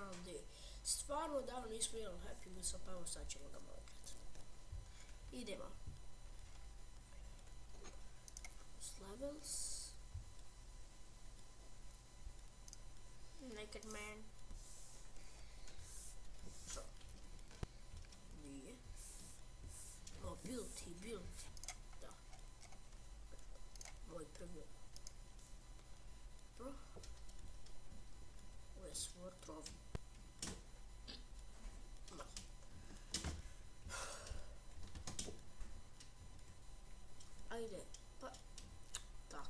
kanal gdje stvarno davno nismo jeli Happy Mealsa, pa evo sad ćemo ga malo igrati. Idemo. Levels. Naked man. So. Nije. Build. Da. Moj prvi. Bro. Ovo je Svortrov. No. Ajde. Pa. Tako.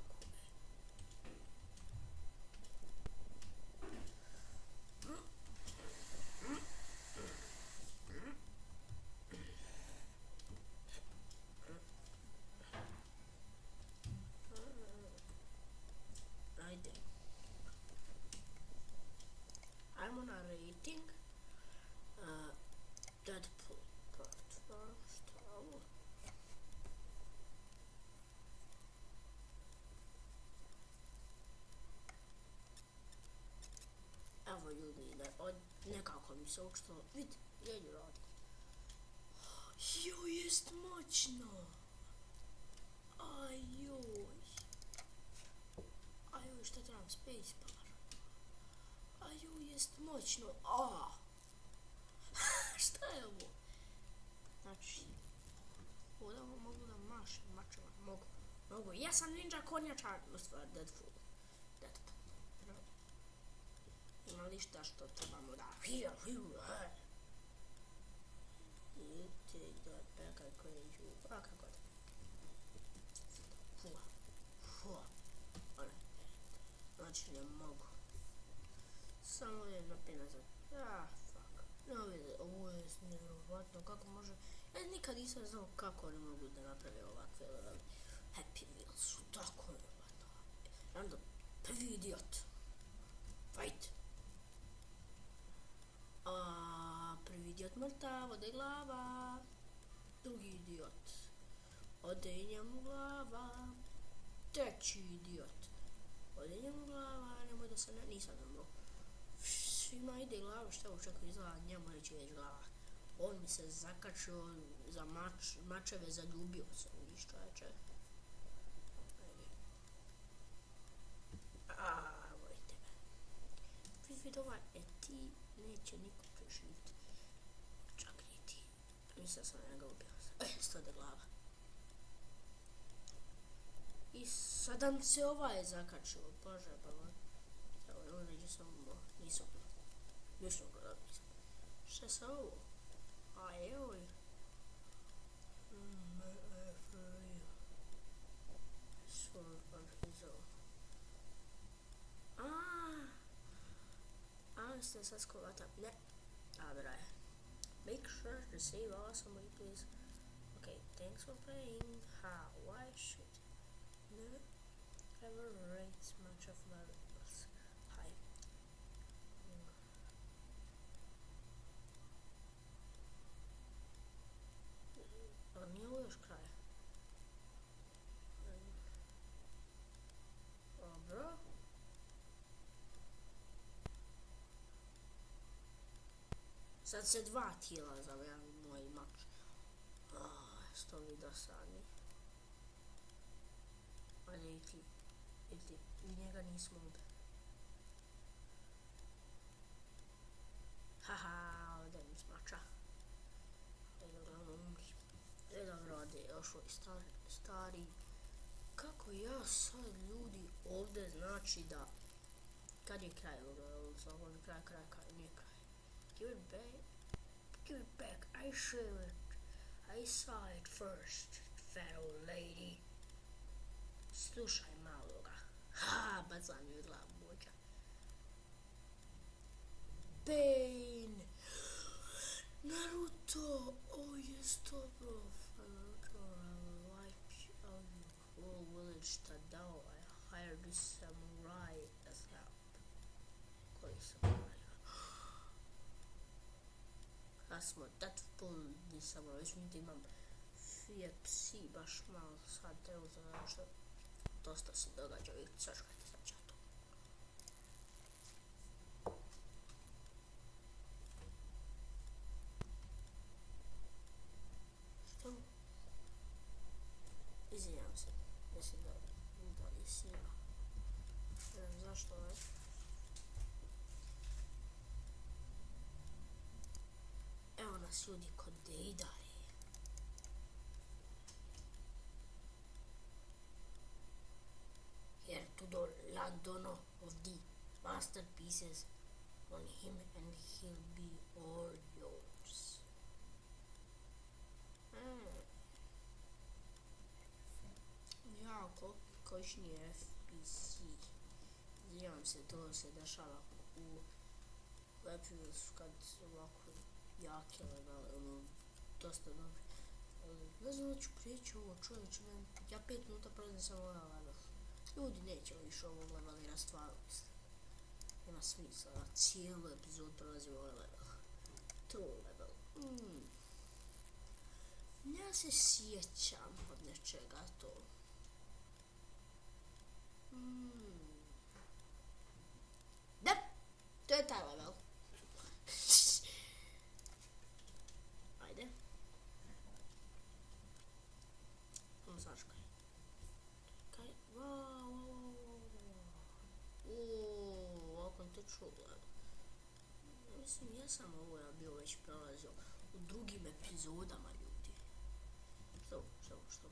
Ajde. Ajmo na rating. Deadpool part 2. Šta je ovo? Evo ljudi, nekako mi se učilo. Vidi, jednu radi. Joj, jest moćno. Ajoj, šta trebam? Spacebar. Ajoj, jest moćno. Šta je ovo? Znači, ovdje mogu da mašem mačeva. Mogu. Ja sam ninja konjačar. U stvari, Deadpool. Ima li šta što trebamo da... Idite da pekaj koje ću... kako god. Fua. Znači ne mogu. Samo jedna pena za... fuck. Ne vidi, ovo je nevjerovatno kako može... Ja nikad nisam znao kako oni mogu da naprave ovakve Happy Meals. Su tako nevjerovatno. Onda prvi idiot. Fight. Prvi idiot mrtav, ode glava. Drugi idiot. Ode i njemu glava. Treći idiot. Ode njemu glava, nemoj da se nisam namro. Svima ide glava, šta očekuje izgleda, njemu neće već glava. On mi se zakačio za mačeve, zaljubio se u njih čoveče. Volite me. Vidite ovaj, ti neće niko preživiti. Čak ni ti. Mislim sam njega ubio. Stode glava. I sada mi se ovaj zakačio. Bože, pa evo, neđe sam ovo. Nisam gledao. Šta je sa ovo? Ajoj. Ste sad skovata. Ne. Abraj. Make sure to save awesome replays. Okay, thanks for playing. Why should never ever rate much of levels? Hi. Nije ovo još kraj. Dobro. Sad se dva tijela zavljaju moj mač. Što mi dosadni. Ajde i ti. Njega nismo ubili. Haha, ovdje mi smača. Ajde, uglavnom umri. Dobro, ovdje je još ovaj stari. Kako ja sad ljudi ovdje znači da... Kad je kraj ovdje? Ovo je kraj, nije kraj. Give it back, I saw it first, fat old lady. Slušaj maloga. Bacam joj glavu moća. Pain! Naruto! Jest dobro. Naruto, I'll wipe out your whole village Tadao. I hired this samurai as help. Koji samurai? Smo Deadpool, nisam već da imam psi baš malo sad trenutno, zato što dosta se događa i sačekajte sad ću to. nas ljudi kod Deidare. Here to the Ladono of the masterpieces on him and he'll be all yours. Jako košnji FPC. Izvijavam se, to se dešava u Webfields kad su ovako jake levele, dosta dobri. Ne znam da ću prijeći ovo, čovječe, ja 5 minuta prolazim samo ovaj level. Ljudi neće više ovo levelira, stvarno mislim. Nema smisla, da cijelu epizodu prolazim ovaj level. True level. Ja se sjećam od nečega to. Da, to je taj level. Ajde. Samo sačkaj. Kaj? Ovako to čula. Mislim, ja sam ovo ja bio već prolazio u drugim epizodama, ljudi. Što? Znao sam.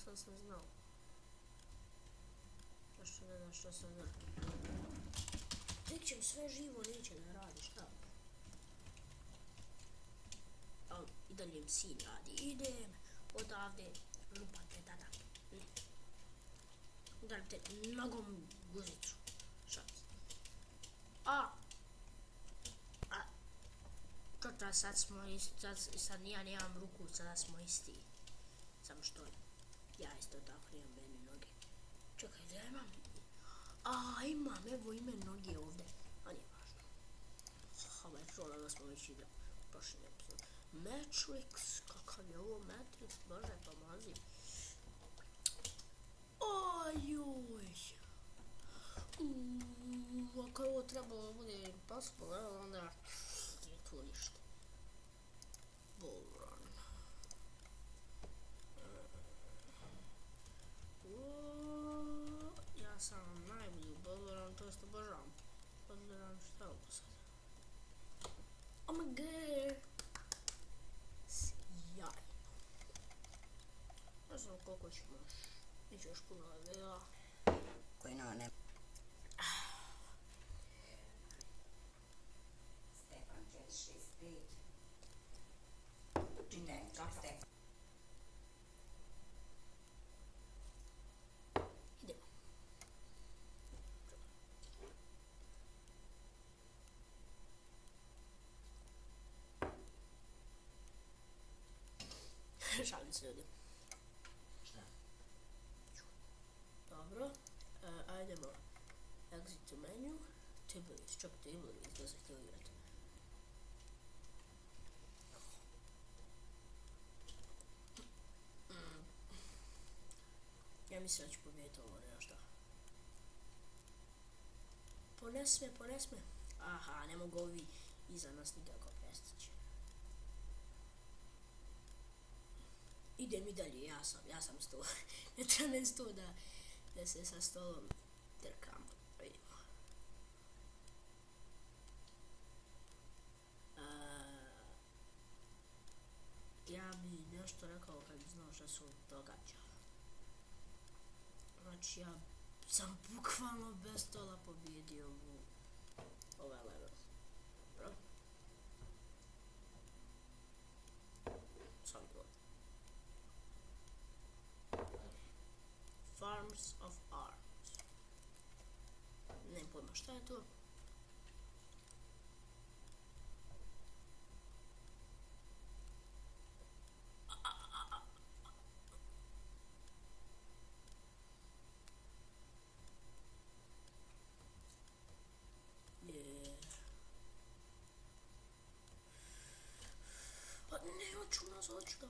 Ja sam znao. Zašto ne znaš što sam znao? Nećem sve živo, neće da radi, šta? Ali i dalje im sin radi. Idem odavde, lupate tada. Udarim te nogom guzicu. Šat. Čoča, sad smo isti, sad ja nemam ruku, sada smo isti. Samo što ja isto tako imam meni noge. Čekaj, da imam? Imam, evo ime noge ovdje. A nije važno. Ovaj trola da smo već igrali u prošlom epizodu. Matrix, kakav je ovo Matrix, bože pomozi. Ojoj. Ako je ovo trebalo da bude impossible, onda je tu ništa. Bullrun. Ja sam najbolji u Bullrun, to jest obožavam. Bullrun, šta je ovo sad? Oh my god. Sjajno. Ne znam koliko ćemo ići još puno levela. Koji ne. Stefan 465. Čitaj, Stefan. Idemo. Šalim se, ljudi. Šta? Dobro. Ajdemo. Exit to menu. Tiberius, čak Tiberius, da se htio igrati. Ja mislim da ću pobijeti ovo, nema šta. Pones me. Aha, ne mogu ovi iza nas nikako prestići. Idem i dalje, ja sam sto. Ne trebam sto da se sa stolom trkam. Vidimo. Ja bi nešto rekao kad bi znao šta se događa. Znači ja sam bukvalno bez stola pobjedio u ovaj level. Dobro. Sam god. Farms of Arms. Ne pojma šta je to. Ne, hoću da